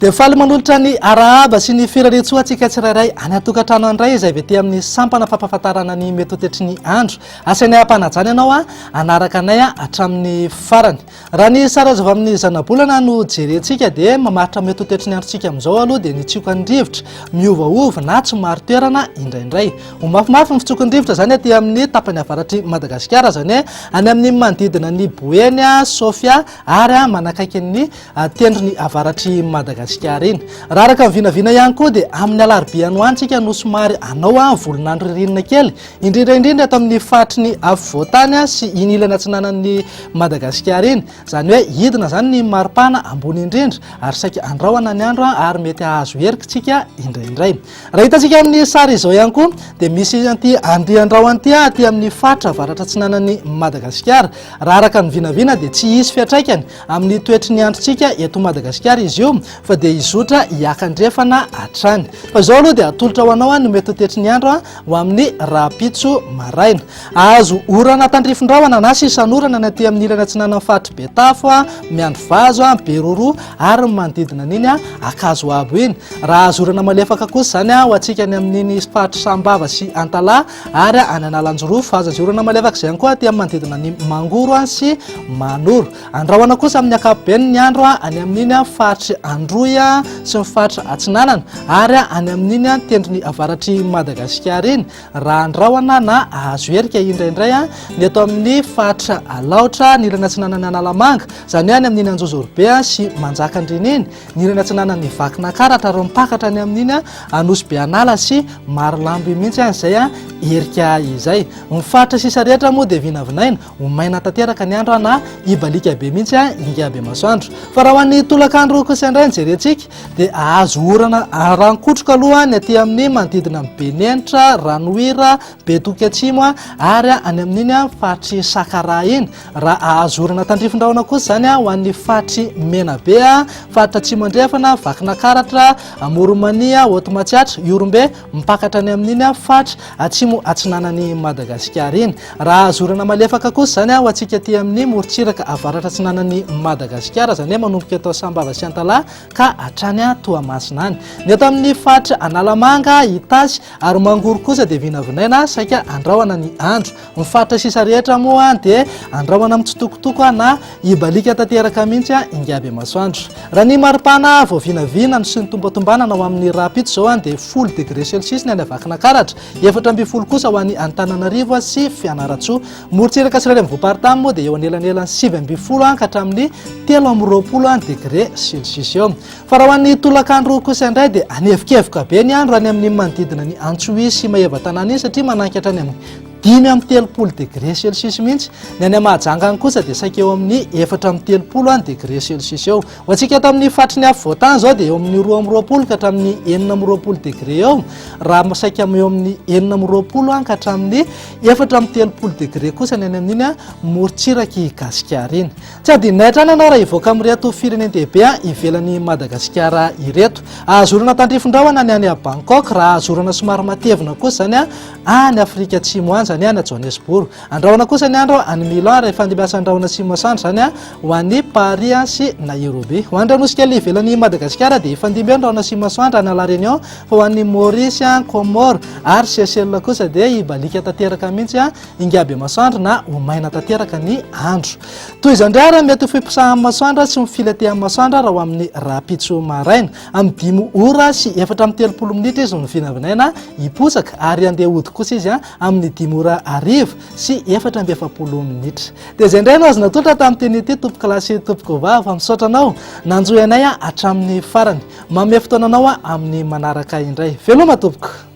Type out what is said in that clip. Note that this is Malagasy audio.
Dia faly manolotra ny arahaba sy ny firariantsoa antsika tsirairay any an-tokantrano andray izay avy aty amin'ny sampana fampahafantarana ny mety ho toetry ny andro. Asainay ampanajana ianao hanaraka anay hatramin'ny farany. Raha ny sary azo avy amin'ny zanabolana no jerentsika dia mamaritra mety ho toetry ny androntsika amin'izao aloha dia ny tsiokan'ny rivotra miovaova na tsy marin-toerana indraindray. Ho mafimafy ny fitsokan'ny rivotra izany aty amin'ny tapany avaratr'i Madagasikara izany hoe any amin'ny manodidina ny Boeny, Sofia ary manakaiky ny tendrony avaratr'i Madagasikara iny. Raha araka ny vinavina ihany koa dia amin'ny alarobia any ho any tsika no somary hanao volon'andro ririnina kely Indrindra indrindra ato amin'ny faritry ny afovoantany sy iny ilany atsinanan'i Madagasikara iny. Izany hoe hidina izany ny maripana ambony indrindra ary saika andrahona ny andro ary mety hahazo herika isika indraindray. Raha hitantsika amin'ny sary izao ihany koa dia misy an'ity andian-drahona ity aty amin'ny faritra avaratra atsinanan'i Madagasikara. Raha araka ny vinavina dia tsy hisy fiantraikany amin'ny toetry ny androntsika eto Madagasikara izy io fa dia hizotra hiakandrefana hatrany. Fa izao aloha dia atolotra ho anao ny mety ho toetry ny andro ho amin'ny rahampitso maraina. Azo orana tandrifin-drahona na sisan'orana ny aty amin'ny ilany atsinanan'ny faritr'i Betafo, Miandrivazo, Beroroha ary ny manodidina an'iny Ankazoabo iny. Raha azo orana malefaka kosa izany ho antsika any amin'iny faritr'i Sambava sy Antalaha ary any Analanjirofo. Azo azo orana malefaka izay ihany koa aty amin'ny manodidina ny Mangoro sy Manoro. Andrahona kosa amin'ny ankapobeny ny andro any amin'iny faritry Androy sy ny faritra Atsinanana ary any amin'iny tendrony avaratr'i Madagasikara iny raha andrahona na ahazo herika indraindray ny eto amin'ny faritra Alaotra, ny ilany atsinanan'i Analamanga, izany hoe any amin'iny Anjozorobe sy Manjakandriana iny, ny ilany atsinanan'i Vakinankaratra ary mipakatra any amin'iny Anosibe An'ala sy Marolambo iny mihitsy izay herika izay. Ny faritra sisa rehetra moa dia vinavinaina Ho maina tanteraka ny andro na hibaliaka be mihitsy ingahy be masoandro. Fa raha ho an'ny tolakandro kosa indray no jerentsika dia hahazo orana rankotroka aloha ny aty amin'ny manodidina an'i Benenitra, Ranohira, Betoky Atsimo ary any amin'iny faritr'i Sakaraha iny. Raha hahazo orana tandrifin-drahona kosa izany ho an'ny faritr'i Menabe, faritra Atsimo Andrefana, Vakinakaratra, Amoron'i Mania, Haute Matsiatra, Ihorombe, mipakatra any amin'iny faritra Atsimo Atsinanan'i Madagasikara iny. Raha azo orana malefaka kosa izany ho antsika aty amin'ny morontsiraka avaratra atsinanan'i Madagasikara, izany hoe manomboka eto Sambava sy Antalaha ka hatrany Toamasina any. Ny eto amin'ny faritra Analamanga, Itasy ary Mangoro kosa dia vinavinaina saika andrahona ny andro. Ny faritra sisa rehetra moa dia andrahona mitsitokotoko na hibaliaka tanteraka mihitsy ingahy be masoandro. Raha ny maripana voavinavina sy ny tombatombanana ho amin'ny rahampitso izao dia 10 degré celsius ny any Vakinakaratra, 14 kosa ho an'i Antananarivo sy Fianarantsoa. Morontsiraka sy renivohi-paritany moa dia eo anelanelan'ny 19 ka hatramin'ny 23 degré celsius eo. Fa raha ho an'ny tolakandro kosa indray dia hanevokevoka be ny andro any amin'ny manodidina ny Antsohihy sy Maevatanàna iny satria mananika hatrany amin'ny 35 degré celsius mihitsy. Ny any Mahajanga any kosa dia saika eo amin'ny 34 degré celsius eo. Ho antsika eto amin'ny faritry ny afovoantany izao dia eo amin'ny 22 ka hatramin'ny 26 degré eo, raha saika eo amin'ny 26 ka hatramin'ny 34 degré kosa ny any amin'iny morontsirak'i Gasikara iny. Tsy adinonay hatrany ianao raha hivoaka amin'ireto firenen-dehibe ivelan'i Madagasikara ireto. Azo orana tandrifin-drahona ny any Bangkok, raha azo orana somary matevina kosa izany any Afrika Atsimo any, izany hoe any Johannesburg. Andrahona kosa ny andro any Milan rehefa andimbasany rahona sy masoandro izany ho any Paris sy Nairobi. Ho an'ireo nosy kely ivelan'i Madagasikara dia hifandimby eo ny rahona sy masoandro any La Réunion, fa ho an'i Maurice, Comores ary Seychelles kosa dia hibaliaka tanteraka mihitsy ingahy be masoandro na ho maina tanteraka ny andro. Toy izao indray ary mety ho fiposahan'ny masoandro sy ny filentehan'ny masoandro raha ho amin'ny rahampitso maraina. Amin'ny 5 ora sy 34 minitra izy no vinavinaina hiposaka ary handeha hody kosa izy amin'ny 5 ora hariva sy 44 minitra. Dia izay indray no azo natolotra tamin'ity anio ity tompokolahy sy tompokovavy fa misaotra anao nanjohy anay hatramin'ny farany. Manome fotoana anao amin'ny manaraka indray. Veloma tompoko!